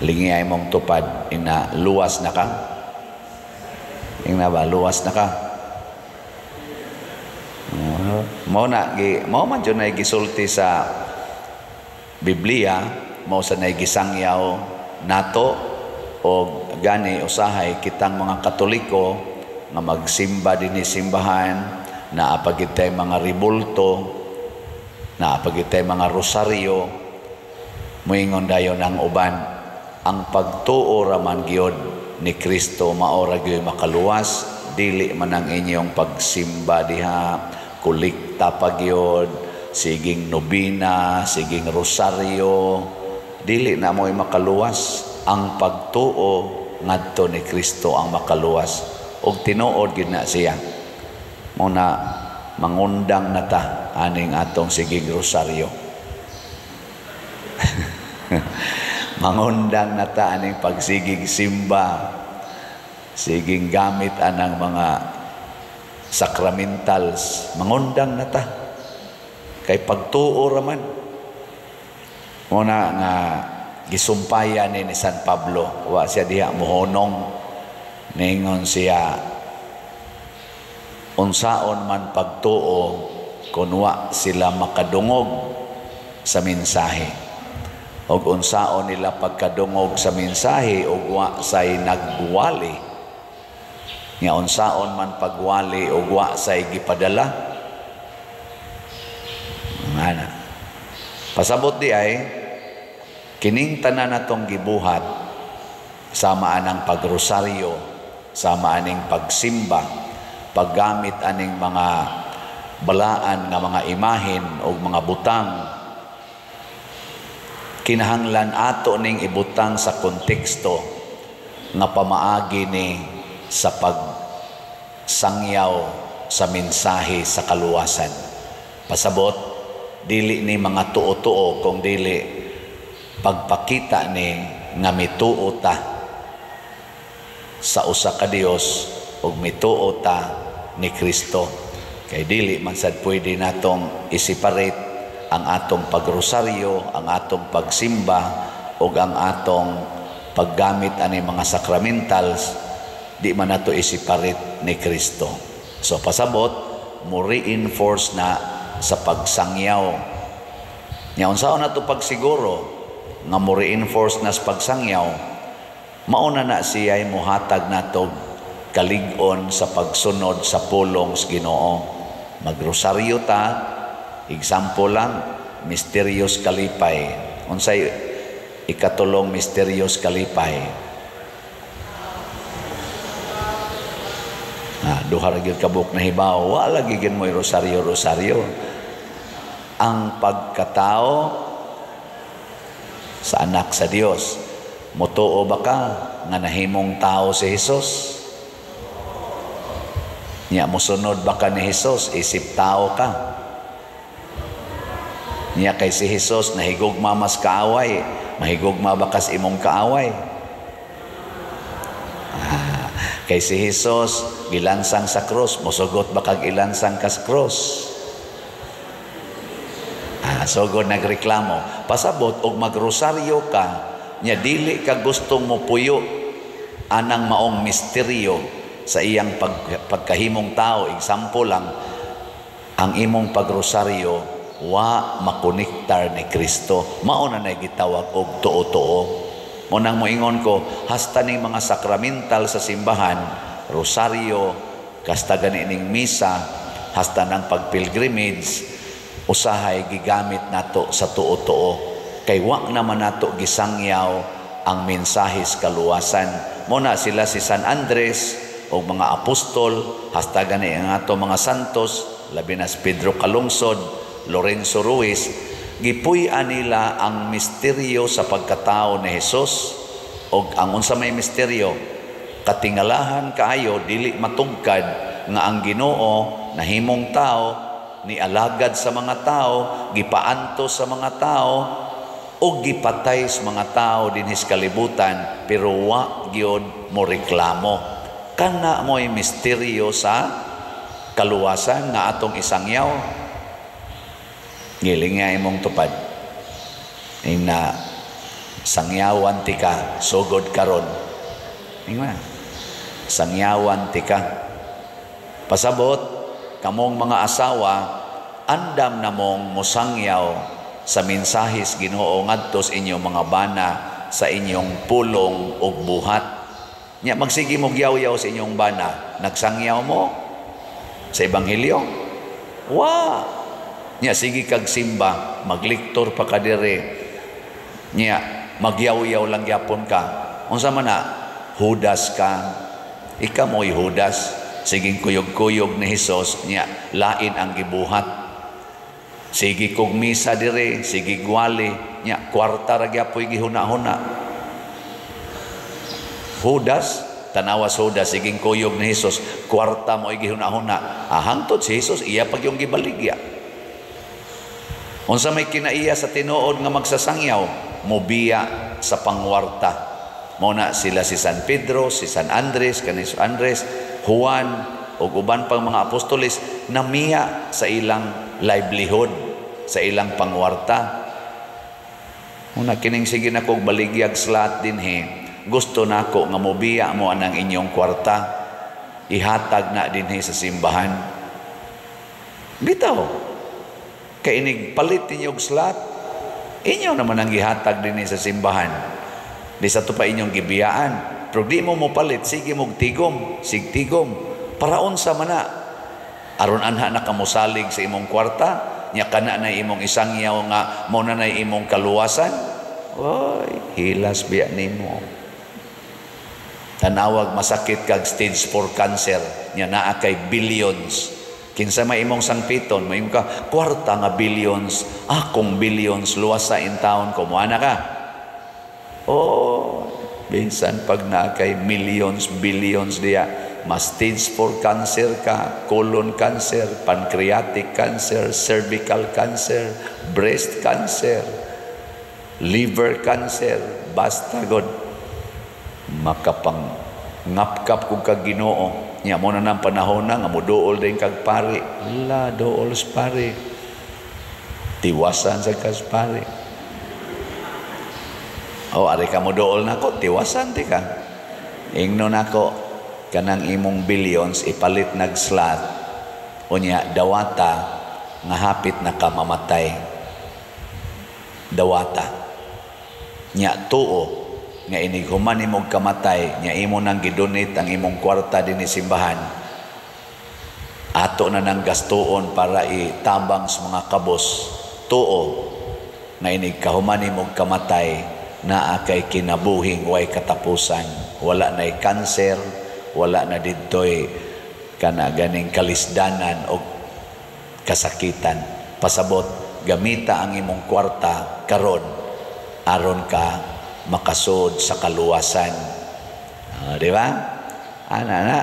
Lingi imong tupad, ina luwas na ka. Ingna ba, luwas na ka? Mao na gi mao man jud na gisulti sa Biblia, mao sa nay gisangyaw nato. Og gani usahay kitang mga Katoliko nga magsimba dinhi simbahan, naa pa gyud tay mga ribulto, naa pa gyud tay mga rosaryo. Moingon dayon ang uban, ang pagtuo ra man gyud ni Kristo mao ra gyud makaluwas, dili man ang inyong pagsimba diha, kolekta pa gyud, siging nobina, siging rosaryo, dili na mo'y makaluwas. Ang pagtuo ngadto ni Kristo ang makaluwas. Og tinuod gyud na siya. Mao na mangundang na ta aning atong siging rosaryo. Mangundang na ta aning pagsigig simba, siging gamit anang mga sacramentals, mangundang na ta. Kay pagtuo ra man. Mao na nga gisumpayan ni San Pablo, wa siya diha mohonong, ningon siya, unsaon man pagtuo kun wa sila makadungog sa mensahe, og unsaon nila pagkadungog sa mensahe og wa say nagwali? Nga unsaon man pagwali og wa say gipadala? Ngana pasabot di ay kining tanan natong gibuhat, sama anang pagrosaryo, sama aning pagsimba, paggamit aning mga balaan nga mga imahen o mga butang, kinahanglan ato ning ibutang sa konteksto nga pamaagi ni sa pagsangyaw sa mensahe sa kaluwasan. Pasabot, dili ni mga tuo-tuo, kung dili pagpakita ni nga mituo ta sa usa ka Dios ug mituo ta ni Kristo. Kay dili man sad pwede natong i-separate ang atong pagrosaryo, ang atong pagsimba ug ang atong paggamit ani mga sacramentals, di man nato i-separate ni Kristo. So pasabot, mo reinforce na sa pagsangyaw. Nya unsaon nato pagsiguro nga mo reinforce na sa pagsangyaw? Mauna na siya ay muhatag nato kalig-on sa pagsunod sa pulong sa Ginoo. Magrosaryo ta, example lang, mysterious kalipay. Unsay ikatulong mysterious kalipay? Duha ra gyud ka buok na hibaw, wala lagi gyud mo'y rosaryo rosaryo. Ang pagkatao sa anak sa Dios. Mutuo ba ka nga nahimong tao si Jesus? Nya mosunod ba ka ni Jesus isip tao ka? Nya kay si Jesus nahigugma mas kaaway, mahigugma ba kas imong kaaway? Kay si Jesus gilansang sa krus, mosugot ba kag ilansang kas krus? Sugod nagreklamo. Pasabot og magrosaryo ka, nya dili ka gustong mopuyo anang maong misteryo sa iyang pagkahimong tao. Example lang, ang imong pagrosaryo wa makonektar ni Kristo. Mao na nay gitawag og tuo-tuo. Mo nang moingon ko, hasta ning mga sakramental sa simbahan, rosaryo, kasta gani ning misa, hasta nang pagpilgrimage, usahay gigamit nato sa tuo-tuo. Kay wa naman nato gisangyaw ang mensahe sa kaluwasan. Mo na sila si San Andres o mga apostol, hasta gani ang ato mga santos, labi na si Pedro Calungsod, Lorenzo Ruiz, gipuy-an nila ang misteryo sa pagkatao ni Jesus. Og ang unsa may misteryo, katingalahan kaayo, dili matugkad nga ang Ginoo nahimong tao, nialagad sa mga tao, gipaanto sa mga tao, o gipatay sa mga tao dinhi sa kalibutan, pero wa gyud mo reklamo. Kana mo'y misteryo sa kaluwasan nga atong isangyaw. Giling nga imong tupad. Ina Sangyawan tika sugod karon. Ingon, sangyawan tika. Pasabot, kamong mga asawa, andam namong musangyaw sa mensahis Ginoo ngadto sa inyong mga bana sa inyong pulong ug buhat. Nya magsige mo yaw-yaw sa inyong bana, nagsangyaw mo sa ebanghelyo? Wa. Nya sige kag simba, magliktor pa ka dire. Nya magyaw-yaw lang gyapon ka. Unsa man na? Judas ka. Ika mo'y Judas. Siging kuyog-kuyog ni Hesus, nya lain ang gibuhat. Sige kog misa dire, sige gwali, nya kwarta ra gyapoy gihuna-huna. Judas, tanawas Judas, siging kuyog ni Hesus, kwarta mo gihuna-huna. Ah, hangtod si Hesus, iya pag yung gibaligya. Unsa may kinaiya sa tinuod nga magsasangyaw, mobiya sa pangwarta. Mao na sila si San Pedro, si San Andres, kani si Andres, Juan, ug uban pang mga apostoles, namiya sa ilang livelihood, sa ilang pangwarta. Una kining sige na kog baligyag slot dinhi, gusto nako nga mobiya mo anang inyong kwarta, ihatag na dinhi sa simbahan. Bitaw, kay inig palit ninyo og slot, inyo naman ang gihatag dinhi sa simbahan. Di sa to pa inyong gibiyaan. Pero di mo mopalit, sige mog tigom, sig tigom. Para unsa man na? Aron anha na kamusalig sa imong kwarta, nya kana na imong isangyaw nga mo na imong kaluwasan. Oy, hilas biya nimo. Tanawag masakit kag stage 4 cancer, nya naa kay billions. Kinsa may imong sangpiton, may ka kwarta nga billions, akong billions luwas sa in town ko, moana ka. Oh, bisan pag naa kay millions, billions diya, mas stage 4 cancer ka, colon cancer, pancreatic cancer, cervical cancer, breast cancer, liver cancer, basta god makapang ngapkap kung kag Ginoo. Nya mo na nang panahon na nga moduol din kag pari. La dool sa pari. Tiwasan sa kas pari. O ari ka mo dool nako, tiwasan ti ka. Ingno nako kanang imong billions ipalit nag slot, unya dawata nga hapit na ka mamatay. Dawata. Nya tuo nga inig human imong kamatay, nya imo nang gidonate ang imong kwarta dinhi simbahan, ato na nang gastuon para itabang sa mga kabos. Tuo nga inig kahuman imong kamatay, naa kay kinabuhing way katapusan, wala na'y cancer, wala na didtoy kana ganing kalisdanan o kasakitan. Pasabot, gamita ang imong kwarta karon aron ka makasud sa kaluwasan. Di ba? Ana na.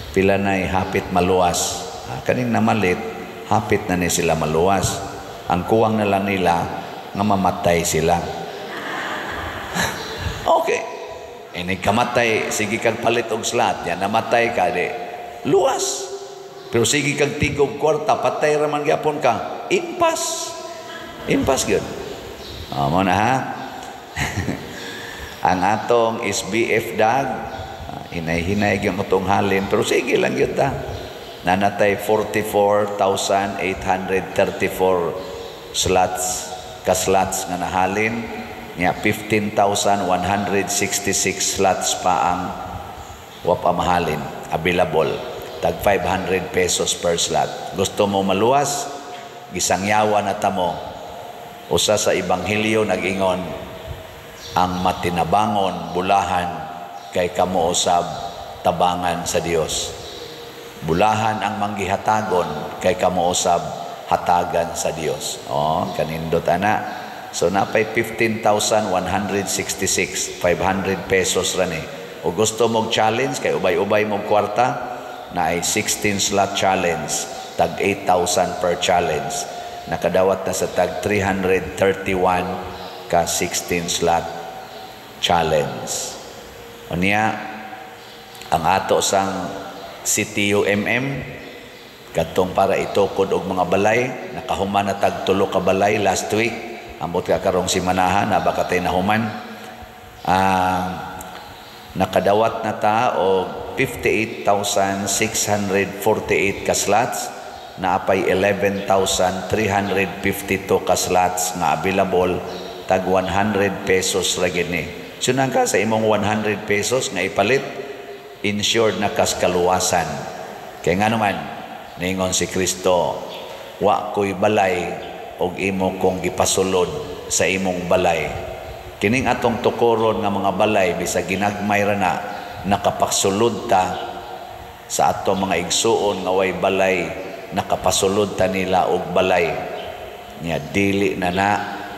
Pila na'y hapit maluwas. Kaning namalit, hapit na ni sila maluwas. Ang kuwang na lang nila nga mamatay sila. Okay. Ini kamatay, sige kag palit og slot, yan namatay ka di luwas. Pero sige kag tigog kwarta, patay ra man gyapon ka. Impas. Impas gyud. Oh, mo na ha. Ang atong SBF dag, hinay-hinay gyud atong halin, pero sige lang gyud ta. Nanatay 44,834 slots, ka slots nga nahalin, nya 15,166 slots pa ang wa pa mahalin, available. Tag 500 pesos per slot. Gusto mo maluwas, gisangyawan na tamo. Usa sa ebanghelyo nag-ingon, ang matinabangon bulahan kay kamo usab tabangan sa Dios. Bulahan ang manggihatagon kay kamo usab hatagan sa Dios. Oh, kanindot ana. So napay 15,166, 500 pesos ra ni. O gusto mong challenge kay ubay-ubay mong kwarta, na ay 16 slot challenge, tag 8,000 per challenge. Nakadawat na sa tag 331 ka 16 slot challenge. Unya, ang ato sang CTUMM katong para itukod og mga balay, nakahuman na tag 3 ka balay last week. Ambot ka karong simanahan na baka tay nahuman. Nakadawat na ta og 58,648 ka slots, naapay 11,352 ka slots nga available, tag 100 pesos ra gid ni. Sunan ka sa imong 100 pesos nga ipalit, insured na kas kaluwasan. Kay nga naman, ningon si Kristo, "Wa ko'y balay og imo kong gipasulod sa imong balay." Kining atong tukoron nga mga balay, bisag ginagmay ra na, nakapasulod ta sa atong mga igsuon nga way balay, nakapasulod ta nila og balay. Nya dili na na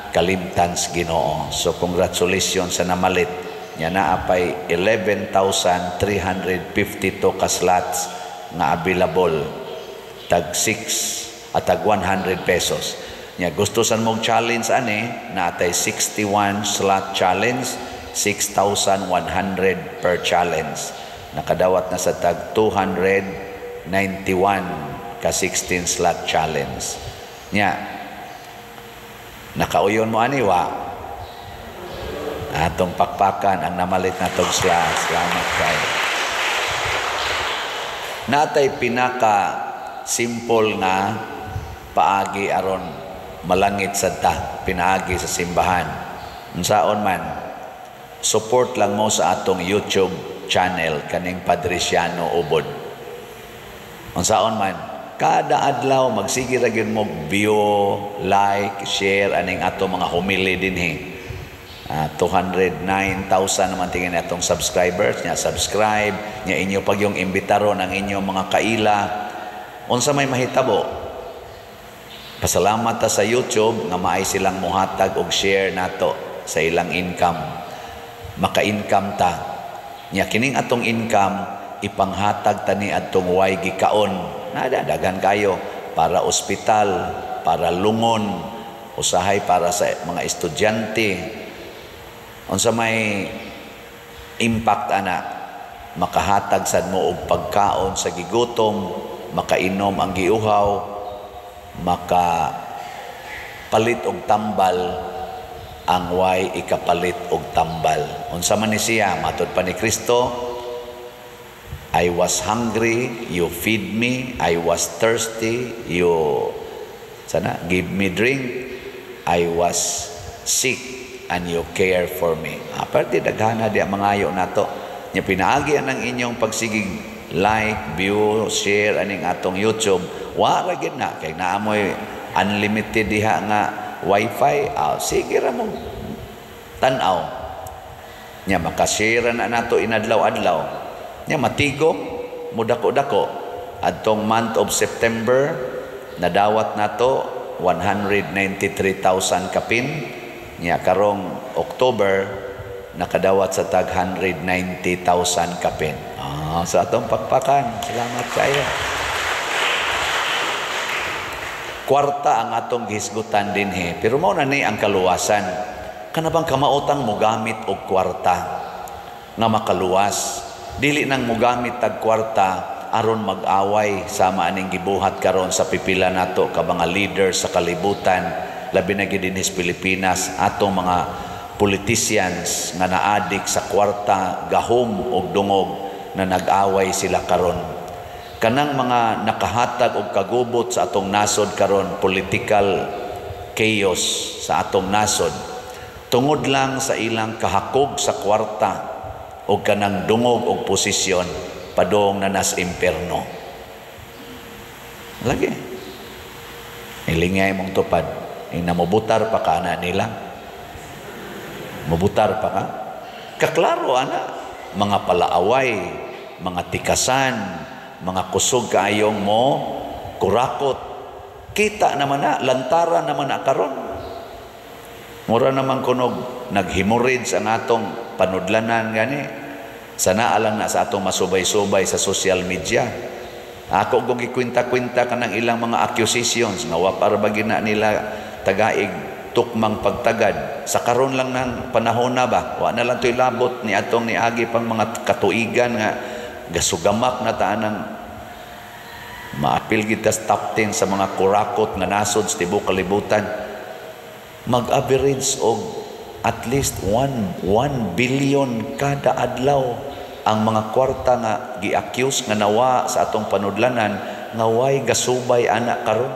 kalimtan sa Ginoo. So congratulations sa namalit. Nya naa pay 11,352 ka slots nga available, tag 6 at tag 100 pesos. Nya gusto san mong challenge ani, naatay 61 slot challenge, 6,100 per challenge. Nakadawat na sa tag 291 ka 16 slot challenge. Nya nakauyon mo ani, wa? Atong pakpakan ang namalit na tong slot. Salamat kayo. Natay pinaka simple nga paagi aron malangit sad ta, pinaagi sa simbahan. Unsaon man, support lang mo sa atong YouTube channel, kaning Padriciano Ubod. Unsaon man, kada adlaw magsige ra gyud mo view, like, share aning ato mga homily dinhi. 209,000 naman tingin atong subscribers nya. Subscribe nya, inyo pag yung imbitaron ang inyong mga kaila. Unsa may mahitabo, pasalamat ta sa YouTube nga maay silang muhatag og share nato sa ilang income. Maka-income ta. Nya kining atong income, ipanghatag tani adtong way gikaon. Nada daghan kayo, para ospital, para lungon, usahay para sa mga estudyante. Unsa may impact ana, makahatag sad mo og pagkaon sa gigutom, makainom ang giuhaw, maka palit og tambal ang way ikapalit og tambal. Unsa man ni siya, matud pa ni Kristo, "I was hungry, you feed me. I was thirsty, you sana give me drink. I was sick and you care for me." Aparte daghana di ang mangayo nato. Nya pinaagi ang inyong pagsigig like, view, share aning atong YouTube. Wa ra gid na kay naamoy unlimited diha nga wifi, sige ra mo tan-aw. Nya makashare na nato inadlaw-adlaw. Nya matigom mudako-dako. Adtong month of September, nadawat nato 193,000 kapin. Nya karong October, nakadawat sa tag 190,000 kapin. Sa atong pakpakan. Salamat kayo. Kwarta ang atong gihisgutan dinhi, pero mao na ni ang kaluwasan. Kana bang kamaotang mogamit og kwarta nga makaluwas? Dili nang mogamit tag kwarta aron mag-away sama aning gibuhat karon sa pipila nato ka mga leaders sa kalibutan, labi na gid dinhi sa Pilipinas, atong mga politicians nga naadik sa kwarta, gahom og dungog, na nag-away sila karon. Kanang mga nakahatag og kagubot sa atong nasod karon, political chaos sa atong nasod, tungod lang sa ilang kahakog sa kwarta og kanang dungog og posisyon, padong na nas imperno. Lagi. Ilingay mong tupad. Ina mobutar pa ka ana nila. Mobutar pa ka. Kaklaro ana, mga palaaway, mga tikasan, mga kusog kaayong mo kurakot. Kita naman na, lantara naman na karon. Mura naman kunog naghemorid ang atong panudlanan gani. Sana alang na sa atong masubay-subay sa social media. Ako kung gikwenta-kwenta ka ng ilang mga accusations nga wa para ba gina nila tagaig tukmang pagtagad. Sa karon lang ng panahon na ba, wa na lang to'y labot ni atong niagi pang mga katuigan nga gasugamak na taan ng maapil kita sa top 10 sa mga kurakot nga nasod sa tibuok kalibutan. Mag-average og at least 1 billion kada adlaw ang mga kwarta nga gi-accuse nga nawa sa atong panudlanan nga way gasubay ana karon.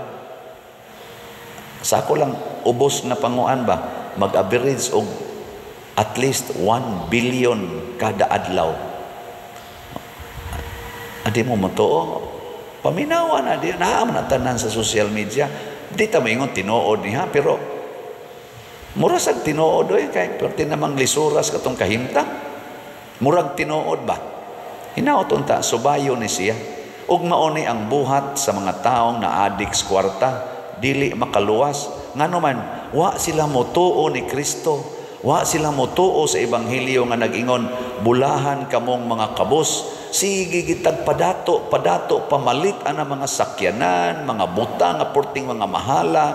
Sa ako lang ubos na panguan ba, mag-average og at least 1 billion kada adlaw. Adi mo motuo? Paminawa na di naa man tanan sa social media. Di ta maingon tinuod niya, pero mura sad tinuod oy, kay perti namang lisuras katong kahimtang. Murag tinuod ba? Hinaot unta subayo ni siya. Ug mao ni ang buhat sa mga taong na-addict sa kwarta, dili makaluwas. Ngano man, wa sila motuo ni Kristo. Wa sila motuo sa ebanghelyo nga nag-ingon, "Bulahan kamong mga kabos." Sige gitag padato, padato, pamalit ana mga sakyanan, mga butang nga porting mga mahala,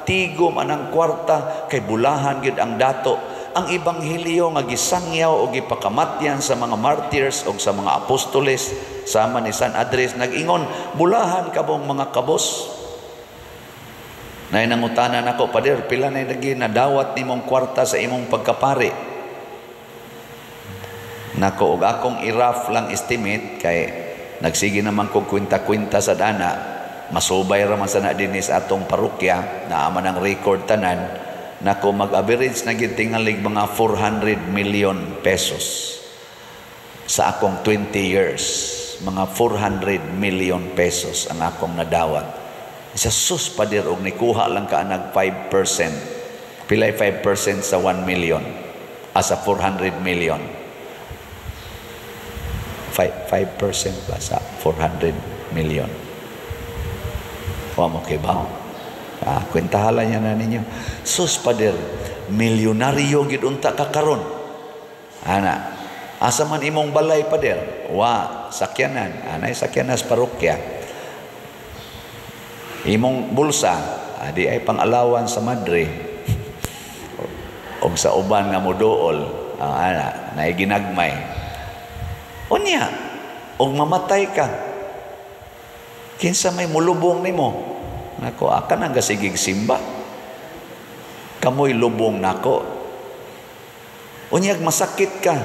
tigom anang kwarta kay bulahan gyud ang dato. Ang ebanghelyo nga gisangyaw o gipakamatyan sa mga martyrs o sa mga apostoles sama ni San Andres nag-ingon, "Bulahan kamong mga kabos." Nay nangutana nako, "Pader, pila na nagi nadawat nimong kwarta sa imong pagkapari?" Nako, og akong i-rough lang estimate, kay nagsige naman kog kwenta-kwenta sa dana, masubay ra man sana dinhi sa atong parokya, naa man ang record tanan. Nako, mag-average na gyud tingalig mga 400 million pesos sa akong 20 years. Mga 400 million pesos ang akong nadawat. Sa sus, pader, og nikuha lang ka anag 5%. Pilay 5% sa 1 million? Asa 400 million. 5, 5% ba sa 400 million? Wa mo kibaw? Ah, kwentahala niya na ninyo. Sus, pader, milyonaryo gid unta ka karon. Ana, asa man imong balay, pader? Wa, sakyanan. Anay sakyanan sa parokya. Imong bulsa, adi ay pang-alawan sa madre. Og sa uban nga moduol, ana, naay ginagmay. Unya, og mamatay ka, kinsa may mulubong nimo? Nako, aka nang gasigig simba. Kamoy lubong nako. Unyag masakit ka,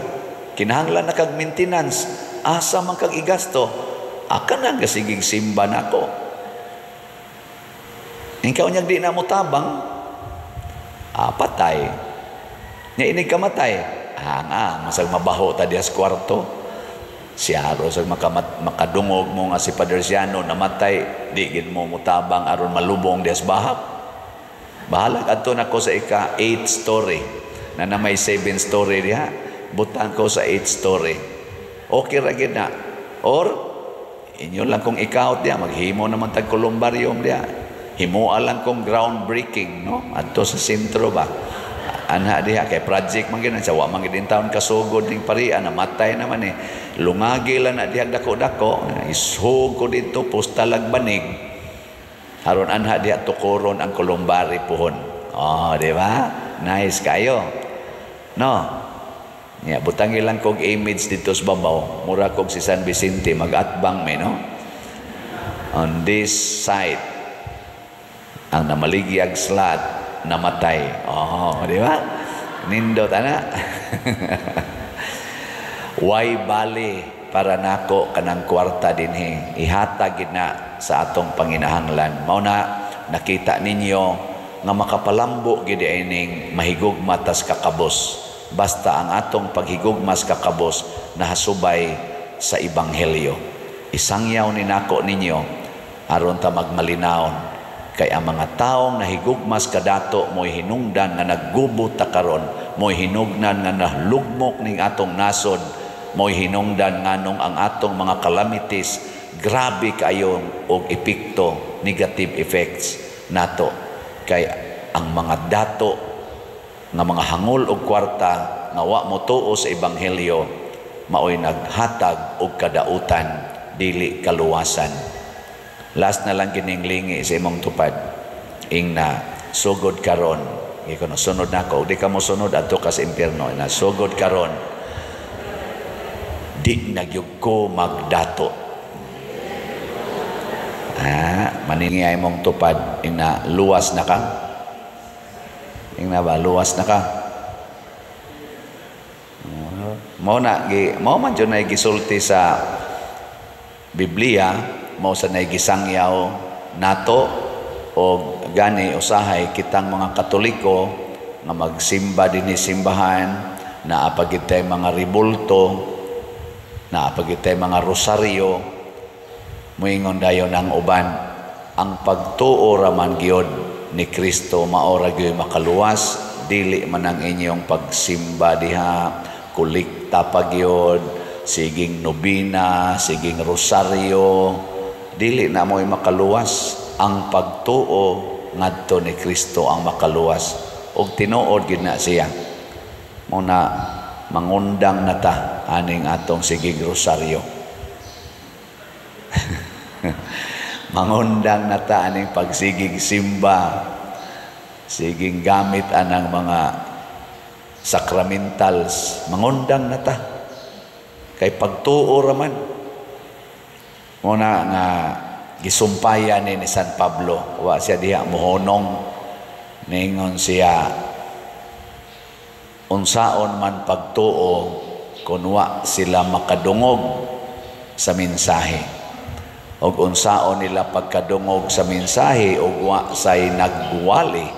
kinahanglan na kag maintenance, asa man kag igasto? Aka nang gasigig simba nako. Ikaw unyag di na mo tabang, patay. Nya inig kamatay, nga, masag mabaho ta diya sa kwarto. Siyaro sa makadungog mo nga si Padre Siano namatay, di gid mo mutabang aron malubong diya sa bahap. Bahala adto nako sa ika 8 story. Na na may 7 story diha, butang ko sa 8 story. Okay ra gid na. Or inyo lang kung ikaw diya, maghimo naman tag columbarium diya. Himoa lang kong groundbreaking, no? Adto sa sentro ba? Anha diha kay project man gyud sa wa man gyud taon kasugod ning parian, namatay naman eh. Lungagi lang na diha dako-dako, ishog ko dito postalag banig. Aron anha diha tukoron ang columbary puhon. Oh, di ba? Nice kayo. No? Ya, butangi lang kog image dito sa babaw. Mura kog si San Vicente mag-atbang me, no? On this side, ang namaligyag slot namatay. Oh, di ba? Nindot ana. Way bali para nako kanang kwarta dinhi. Ihatag gid na sa atong panginahanglan. Mao na nakita ninyo nga makapalambo gid ining mahigugma tas kakabos. Basta ang atong paghigugma sa kakabos nahasubay sa ebanghelyo. Isangyaw ni nako ninyo aron ta magmalinawon kay ang mga taong nahigugmas kadato mo'y hinungdan nga naggubo ta karon, mo'y hinugnan nga nahlugmok ning atong nasod, mo'y hinungdan nganong ang atong mga calamities grabe kaayo og epekto, negative effects nato, kay ang mga dato nga mga hangol og kwarta nga wa motuo sa ebanghelyo maoy naghatag og kadautan, dili kaluwasan. Last na lang kining lingi sa imong tupad. Ingna, sugod karon. Iko no sunod nako, di ka mo sunod, adto ka sa impyerno. Na sugod karon. Di na gyud ko magdato. Ah, maningi imong tupad, ingna, luwas na ka. Ingna ba, luwas na ka. Mao na gi mao man jud na gisulti sa Biblia, mao sa nay gisangyaw nato. Og gani usahay kitang mga Katoliko nga magsimba dinhi simbahan, naa pa gid tay mga ribulto, naa pa gid tay mga rosaryo. Moingon dayon ang uban, ang pagtuo ra man gyud ni Kristo mao ra gyud makaluwas, dili man ang inyong pagsimba diha, kolekta pa gyud, siging nobina, siging rosaryo, dili na mo'y makaluwas. Ang pagtuo ngadto ni Kristo ang makaluwas. Og tinuod gid na siya. Mao na mangundang na ta aning atong siging rosaryo. Mangundang na ta aning pagsigig simba, siging gamit anang mga sacramentals, mangundang na ta. Kay pagtuo ra man. Mao na nga gisumpayan ni San Pablo, wa siya diha mohonong, ningon siya, unsaon man pagtuo kun wa sila makadungog sa mensahe, og unsaon nila pagkadungog sa mensahe og wa say nagwali,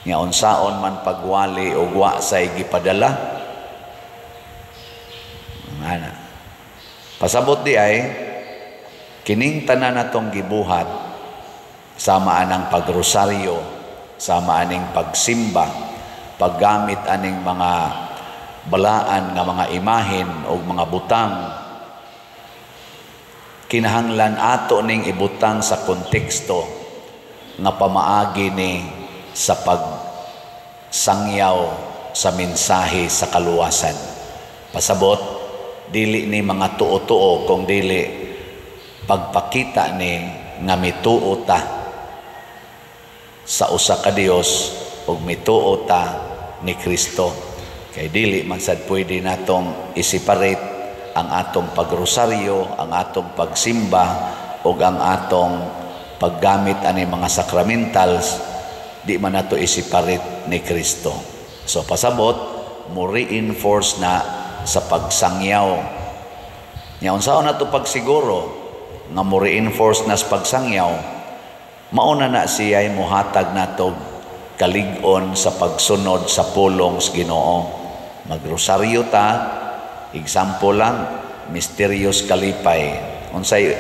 nga unsaon man pagwali og wa say gipadala. Ana pasabot di ay kining tanan natong gibuhat, sama anang pagrosaryo, sama aning pagsimba, paggamit aning mga balaan nga mga imahen o mga butang, kinahanglan ato ning ibutang sa konteksto nga pamaagi ni sa pagsangyaw sa mensahe sa kaluwasan. Pasabot, dili ni mga tuo-tuo, kung dili pagpakita ni nga mituo ta sa usa ka Dios ug mituo ta ni Kristo. Kay dili man sad pwede natong i-separate ang atong pagrosaryo, ang atong pagsimba ug ang atong paggamit ani mga sacramentals, di man nato i-separate ni Kristo. So pasabot, mo reinforce na sa pagsangyaw. Nya unsaon nato pagsiguro nga mo reinforce na sa pagsangyaw? Mauna na siya ay muhatag nato kalig-on sa pagsunod sa pulong sa Ginoo. Magrosaryo ta, example lang, mysterious kalipay. Unsay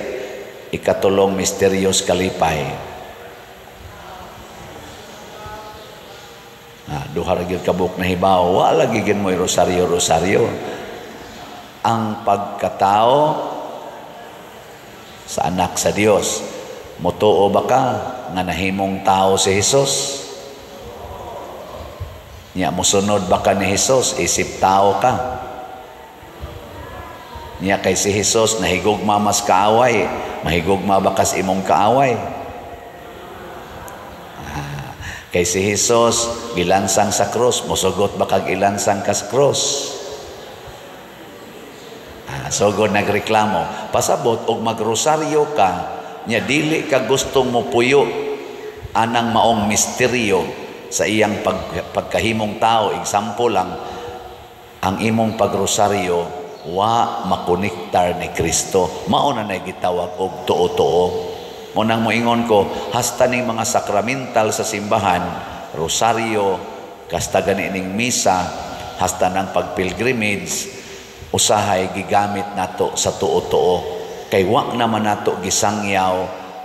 ikatulong mysterious kalipay? Duha ra gyud kabuk na hibaw, wala gyud mo rosaryo rosaryo. Ang pagkatao sa anak sa Dios. Motuo ba ka nga nahimong tao si Hesus? Nya mosunod ba ka ni Hesus isip tao ka? Nya kay si Hesus nahigugma mas kaaway, mahigugma ba kas imong kaaway? Kay si Hesus gilansang sa krus, mosugot ba kag ilansang kas krus? Sugod nagreklamo. Pasabot og magrosaryo ka, nya dili ka gustong mopuyo anang maong misteryo sa iyang pagkahimong tao. Example lang, ang imong pagrosaryo wa makonektar ni Kristo. Mao na nay gitawag og tuo-tuo. Mo nang moingon ko, hasta ning mga sakramental sa simbahan, rosaryo, kasta gani ning misa, hasta nang pagpilgrimage, usahay gigamit nato sa tuo-tuo. Kay wa naman nato gisangyaw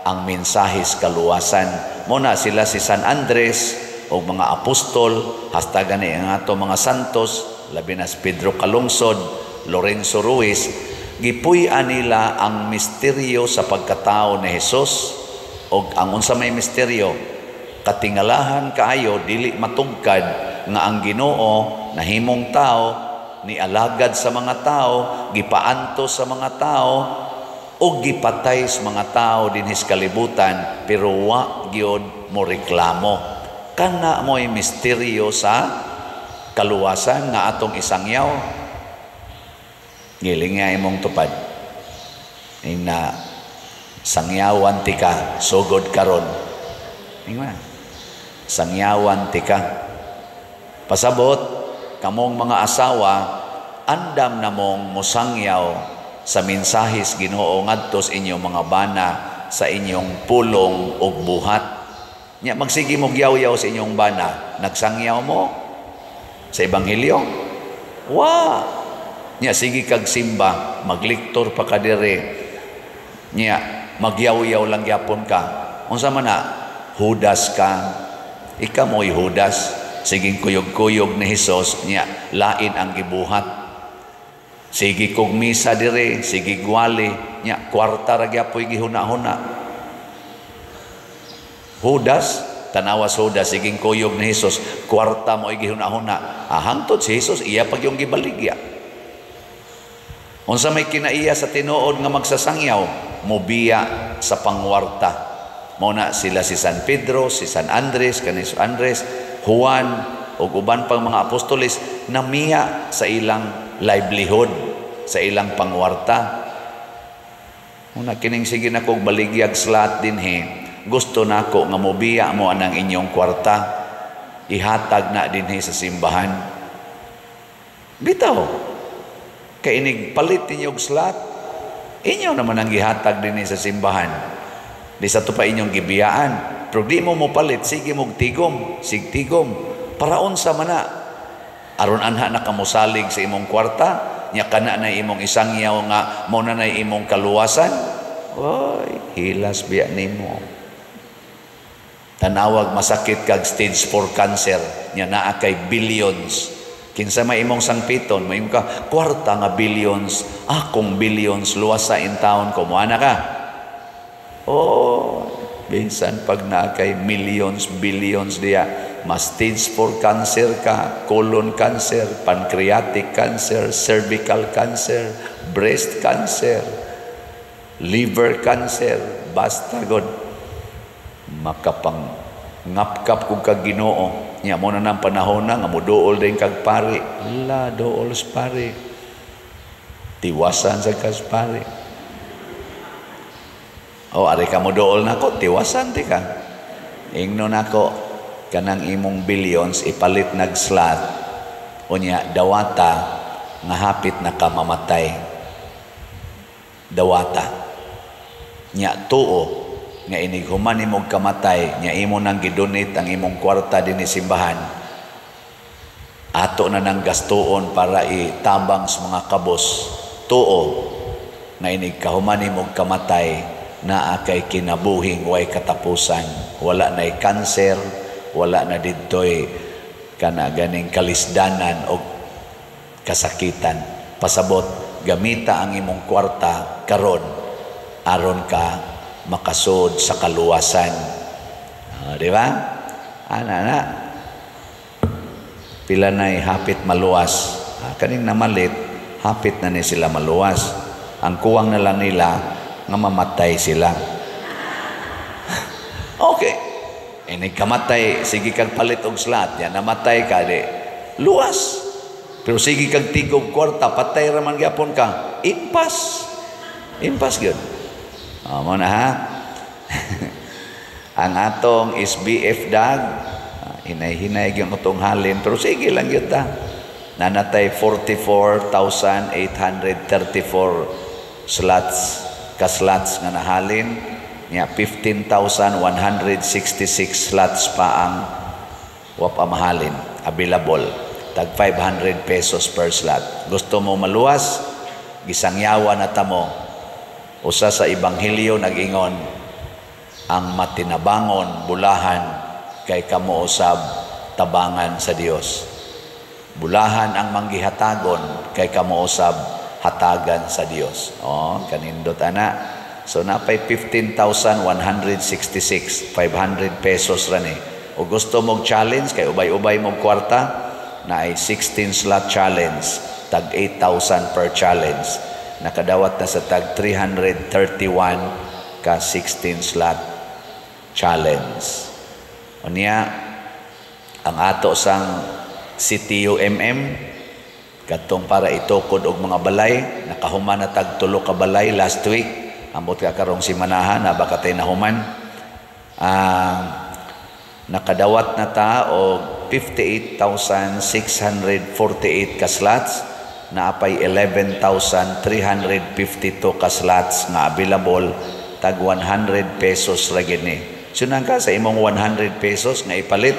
ang mensahe sa kaluwasan. Mo na sila si San Andres o mga apostol, hasta gani ang ato mga santos, labi na si Pedro Calungsod, Lorenzo Ruiz, gipuy-an nila ang misteryo sa pagkatao ni Hesus. Og ang unsa may misteryo, katingalahan kaayo dili matugkad nga ang Ginoo nahimong tao, nialagad sa mga tao, gipaanto sa mga tao, o gipatay sa mga tao dinhi sa kalibutan, pero wa gyud mo reklamo. Kana mo'y misteryo sa kaluwasan nga atong isangyaw. Giling nga imong tupad. Ina sangyawan ti ka sugod karon. Ingna. Sangyawan tika. Pasabot, kamong mga asawa, andam namong musangyaw sa mensahis Ginoo ngadto sa inyong mga bana sa inyong pulong ug buhat. Nya magsige mo yaw-yaw sa inyong bana, nagsangyaw mo sa ebanghelyo? Wa. Nya sige kag simba, magliktor pa ka dire. Nya magyaw-yaw lang gyapon ka. Unsa man na? Judas ka. Ikaw mo'y Judas. Siging kuyog-kuyog ni Hesus, nya lain ang gibuhat. Sige kog misa dire, sige gwali, nya kwarta ra gyapoy gihuna-huna. Judas, tanawas Judas, siging kuyog ni Hesus, kwarta mo gihuna-huna. Ah, hangtod si Hesus, iya pag yung gibaligya. Unsa may kinaiya sa tinuod nga magsasangyaw, mobiya sa pangwarta. Mao na sila si San Pedro, si San Andres, kani si Andres, Juan, ug uban pang mga apostoles namiya sa ilang livelihood, sa ilang pangwarta. Una kining sige na kog baligyag slot dinhi, gusto nako nga mobiya mo anang inyong kwarta, ihatag na dinhi sa simbahan. Bitaw. Kay inig palit ninyo og slot, inyo naman ang gihatag dinhi sa simbahan. Di sa to pa inyong gibiyaan. Pero di mo mopalit, sige mog tigom, sig tigom. Para unsa man na? Aron anha na kamusalig sa imong kwarta, nya kana na imong isangyaw nga mo na imong kaluwasan. Oy, hilas biya nimo. Tanawag masakit kag stage 4 cancer, nya naa kay billions. Kinsa may imong sangpiton, may ka kwarta nga billions, akong billions luwasa in town ko, moana ka. Oh, bisan pag naa kay millions, billions diya, mas stage 4 cancer ka, colon cancer, pancreatic cancer, cervical cancer, breast cancer, liver cancer, basta god makapang ngapkap kog kag Ginoo. Nya mo na nang panahon na nga moduol din kag pari. La dool sa pari. Tiwasan sa kas pari. O ari ka mo dool nako, tiwasan ti ka. Ingno nako kanang imong billions ipalit nag slot. Unya dawata nga hapit na ka mamatay. Dawata. Nya tuo nga inig human nimog kamatay, nya imo nang gidonate ang imong kwarta dinhi simbahan. Ato na nang gastuon para itabang sa mga kabos. Tuo nga inig kahuman nimog kamatay, naa kay kinabuhing way katapusan. Wala na'y kanser, wala na didtoy kana ganing kalisdanan o kasakitan. Pasabot, gamita ang imong kwarta karon aron ka makasud sa kaluwasan. Di ba? Ana na. Pila na'y hapit maluwas. Kaning namalit, hapit na ni sila maluwas. Ang kuwang na lang nila nga mamatay sila. Okay. Inig kamatay, sige kag palit og slot, yan namatay ka di luwas. Pero sige kag tigog kwarta, patay ra man gyapon ka. Impas. Impas gyud. Oh, mo na ha. Ang atong SBF dag, hinay-hinay gyud atong halin, pero sige lang gyud ta. Nanatay 44,834 slots, ka slots nga nahalin, nya 15,166 slots pa ang wa pa mahalin, available. Tag 500 pesos per slot. Gusto mo maluwas, gisangyawan na ta mo. Usa sa ebanghelyo nag-ingon, ang matinabangon bulahan kay kamo usab tabangan sa Dios. Bulahan ang manggihatagon kay kamo usab hatagan sa Dios. Oh, kanindot ana. So napay 15,166, 500 pesos ra ni. O gusto mong challenge kay ubay-ubay mong kwarta, na ay 16 slot challenge, tag 8,000 per challenge. Nakadawat na sa tag 331 ka 16 slot challenge. Unya, ang ato sang CTUMM, katong para itukod og mga balay, nakahuman na tag tulo ka balay last week. Ambot ka karong simanahan, na baka tayo nahuman. Nakadawat na ta og 58,648 ka slots, naapay 11,352 ka slots nga available, tag 100 pesos ra gid ni. Sunan ka sa imong 100 pesos nga ipalit,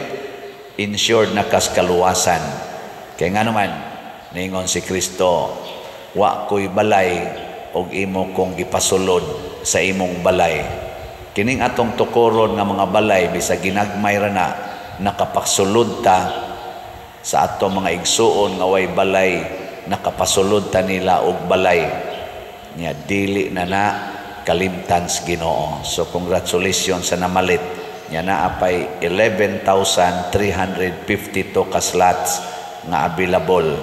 insured na kas kaluwasan. Kay nga naman, ningon si Kristo, "Wa ko'y balay og imo kong gipasulod sa imong balay." Kining atong tukoron nga mga balay, bisag ginagmay ra na, nakapasulod ta sa atong mga igsuon nga way balay, nakapasulod ta nila og balay. Nya dili na na kalimtan sa Ginoo. So congratulations sa namalit. Nya naa pay 11,352 ka slots nga available,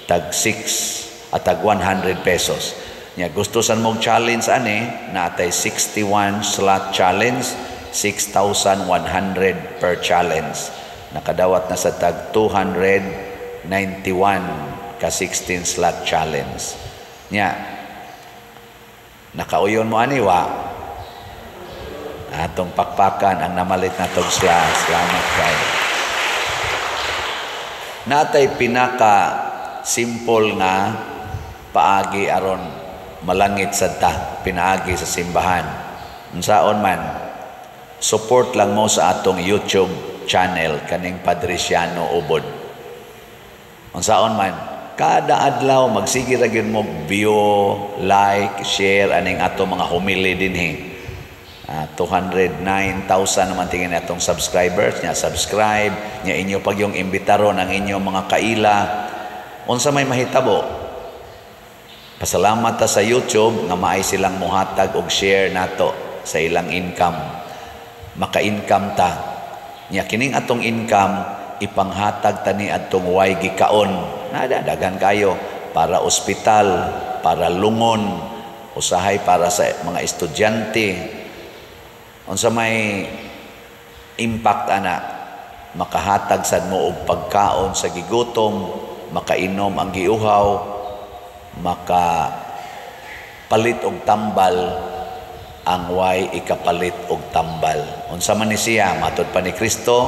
tag 6 at tag 100 pesos. Nya gusto san mong challenge ani, natay 61 slot challenge, 6,100 per challenge. Nakadawat na sa tag 291 ka 16 slot challenge. Nya nakauyon mo ani, wa? Atong pakpakan ang namalit na tog slot. Salamat kay. Natay pinaka simple nga paagi aron malangit sad ta, pinaagi sa simbahan. Unsaon man? Support lang mo sa atong YouTube channel, kaning Padriciano Ubod. Unsaon man? Kada adlaw magsige ra gyud mo view, like, share aning atong mga homily dinhi. 209,000 naman tingin atong subscribers nya. Subscribe nya, inyo pag yung imbitaron ang inyong mga kaila. Unsa may mahitabo? Pasalamat ta sa YouTube nga maay silang muhatag og share nato sa ilang income. Maka-income ta. Nya kining atong income, ipanghatag tani adtong way gikaon. Nada daghan kayo para ospital, para lungon, usahay para sa mga estudyante. Unsa may impact ana? Makahatag sad mo og pagkaon sa gigutom, makainom ang giuhaw, maka palit og tambal ang way ikapalit og tambal. Unsa man ni siya? Matod pa ni Kristo,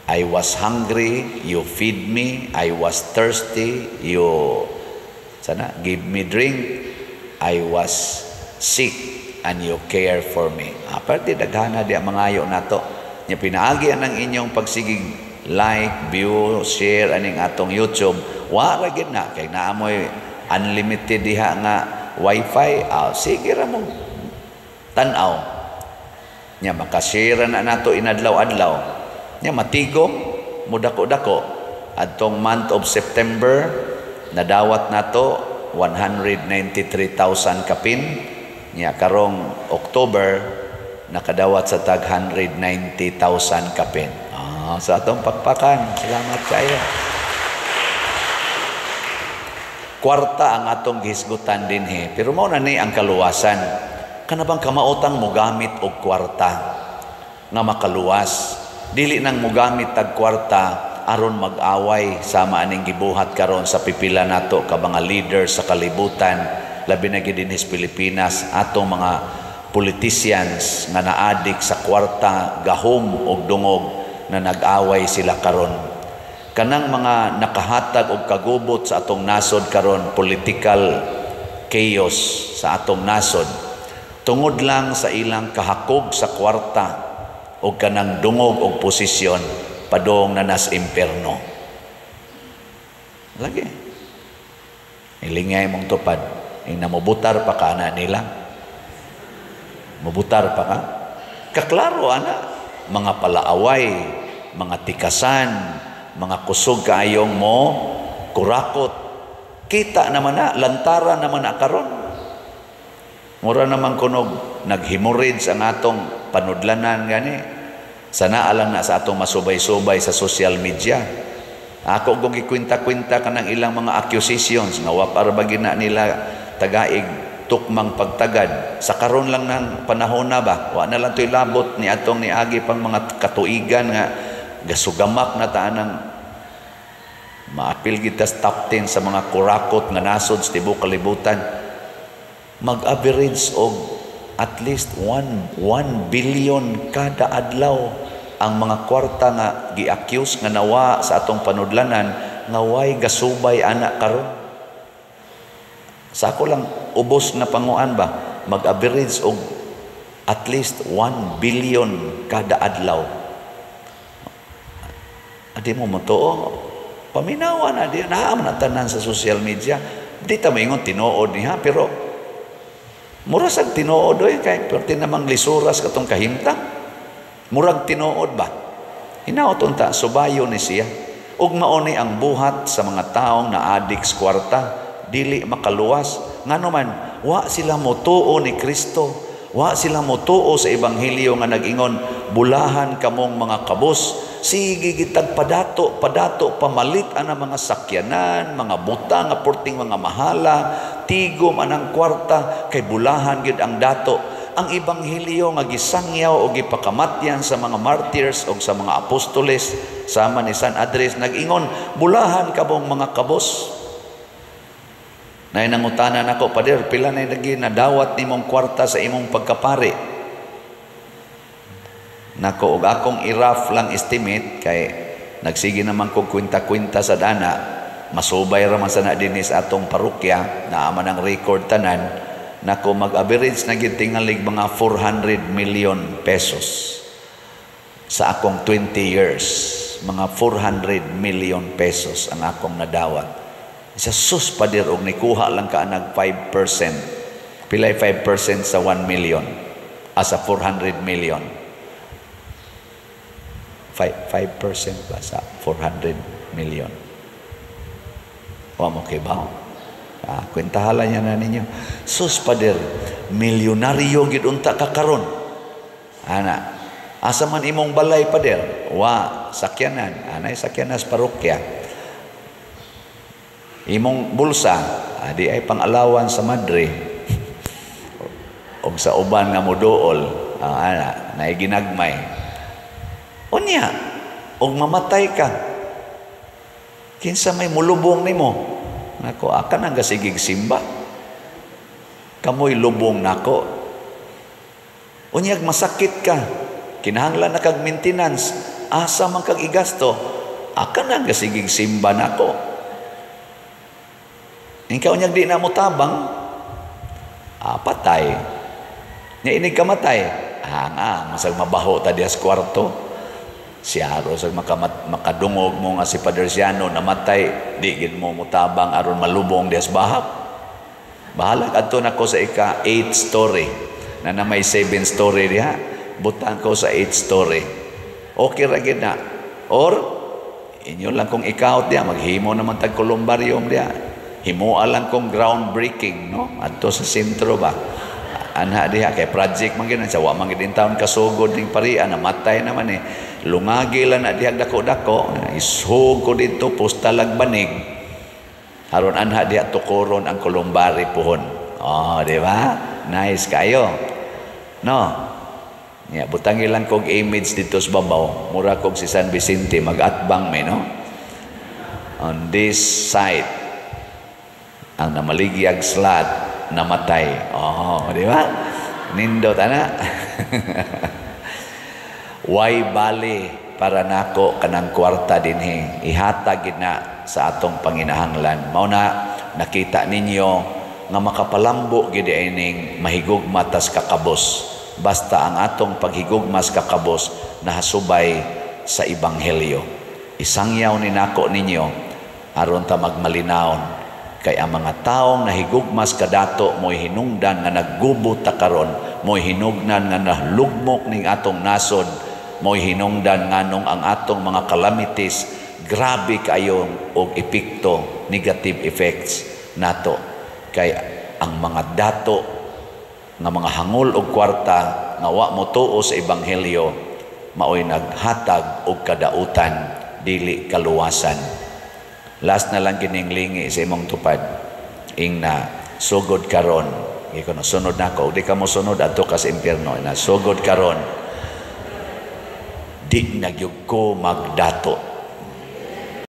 "I was hungry, you feed me. I was thirsty, you sana give me drink. I was sick and you care for me." Ah, parte daghana di ang mangayo nato. Nya pinaagi ang inyong pagsigig like, view, share aning atong YouTube. Wa ra gid na kay naamoy unlimited diha nga wifi. Ah, sige ra mo tan-aw. Nya makashare na nato inadlaw-adlaw. Nya matigom mudako-dako. Adtong month of September, nadawat nato 193,000 kapin. Nya karong October, nakadawat sa tag 190,000 kapin. Ah, sa atong pakpakan, salamat kayo. Kwarta ang atong gihisgutan dinhi, pero mao na ni ang kaluwasan. Kana bang kamaotang mogamit og kwarta nga makaluwas? Dili nang mogamit tag kwarta aron mag-away sama aning gibuhat karon sa pipila nato ka mga leader sa kalibutan, labi na gid dinhi sa Pilipinas, atong mga politicians nga naadik sa kwarta, gahom og dungog, na nag-away sila karon. Kanang mga nakahatag og kagubot sa atong nasod karon, political chaos sa atong nasod, tungod lang sa ilang kahakog sa kwarta og kanang dungog og posisyon, padong na nas imperno. Lagi. Ilingay mong tupad. Ing namubutar pa ka na nila. Mubutar pa ka. Kaklaro ana, mga palaaway, mga tikasan, mga kusog kaayong mo kurakot. Kita naman na, lantara naman na karon. Mura naman kunog naghemorrhage ang atong panudlanan gani. Sana alang na sa atong masubay-subay sa social media. Ako kung gikwinta-kwinta ka ng ilang mga accusations nga wa para ba gina nila tagaig tukmang pagtagad sa karon lang ng panahon na ba, wa na lang to'y labot ni atong niagi pang mga katuigan nga gasugamak na taan ng maapil kita sa top 10 sa mga kurakot nga nasod sa tibuok kalibutan, mag-average og at least 1 billion kada adlaw. Ang mga kwarta nga gi-accuse nga nawa sa atong panudlanan nga way gasubay ana karon. Sa ako lang ubos na panguan ba, mag-average og at least 1 billion kada adlaw. Adi mo motuo, paminawa na di naa man tanan sa social media. Di ta maingon tinuod niya, pero mura sag tinuod oy, kay perti namang lisuras katong kahimtang. Murag tinuod ba? Hinaot unta subayo ni siya. Ug mao ni ang buhat sa mga taong na-adik sa kwarta, dili makaluwas. Ngano man, wa sila motuo ni Kristo. Wa sila motuo sa ebanghelyo nga nag-ingon, bulahan kamong mga kabos. Sige gitag padato, padato, pamalit ana mga sakyanan, mga butang nga porting mga mahala, tigom anang kwarta, kay bulahan gid ang dato. Ang ebanghelyo nga gisangyaw o gipakamatyan sa mga martyrs o sa mga apostoles, sama ni San Andres, nag-ingon, bulahan kamong mga kabos. Nay nangutana nako, "Pader, pila na lagi nadawat nimong kwarta sa imong pagkapari?" Nako, og akong i-rough lang estimate, kay nagsige naman kog kwenta-kwenta sa dana, masubay ra man sa na dinhi sa atong parokya, naa man ang record tanan. Nako, mag-average na gid tingalig mga 400 million pesos sa akong 20 years. Mga 400 million pesos ang akong nadawat. Sa sus, pader, og nikuha lang ka nag 5%. Pilay 5% sa 1 million? Sa 400 million. 5% ba sa 400 million? Wa mo kay ba? Kwentahala niya na ninyo. Sus, pader, milyonaryo gid unta ka karon. Ana, asa man imong balay, pader? Wa, sakyanan. Anay sakyanan sa parokya. Imong bulsa, di ay pang-alawan sa madre. Og sa uban nga moduol, ana, naay ginagmay. Unya, og mamatay ka, kinsa may mulubong nimo? Nako, aka nang gasigig simba. Kamoy lubong nako. Unyag masakit ka, kinahanglan na kag maintenance, asa man kag igasto? Aka nang gasigig simba nako. Ikaw unyag di na mo tabang, patay. Nya inig kamatay, nga, masag mabaho ta diya sa kwarto. Siyaro sa makadungog mo nga si Padre Siano namatay, di gid mo mutabang aron malubong diya sa bahak. Bahala adto nako sa ika 8 story. Na may 7 story diha, butang ko sa 8 story. Okay ra gid na. Or inyo lang kung ikaw diya, maghimo naman tag columbarium diya. Himoa lang kong groundbreaking, no? Adto sa sentro ba? Anha diha kay project man gid sa wa man gid in town kasugod ning parian, namatay naman eh. Lungagi lang na diha dako-dako, ishog ko dito postalag banig. Aron anha diha tukoron ang columbary puhon. Oh, di ba? Nice kayo. No? Ya, butangi lang kog image dito sa babaw. Mura kog si San Vicente mag-atbang me, no? On this side, ang namaligyag slot namatay. Oh, di ba? Nindot ana. Way bali para nako kanang kwarta dinhi. Ihatag gid na sa atong panginahanglan. Mao na nakita ninyo nga makapalambo gid ining mahigugma tas kakabos. Basta ang atong paghigugma sa kakabos nahasubay sa ebanghelyo. Isangyaw ni nako ninyo aron ta magmalinawon, kay ang mga taong nahigugmas kadato mo'y hinungdan nga naggubo ta karon, mo'y hinugnan nga nahlugmok ning atong nasod, mo'y hinungdan nganong ang atong mga calamities grabe kayo og epekto, negative effects nato, kay ang mga dato nga mga hangol og kwarta nga wa motuo sa ebanghelyo maoy naghatag og kadautan, dili kaluwasan. Last na lang kining lingi sa imong tupad. Ingna, sugod karon. Iko no sunod nako, di ka mo sunod adto ka sa impyerno. Na sugod karon. Di na gyud ko magdato.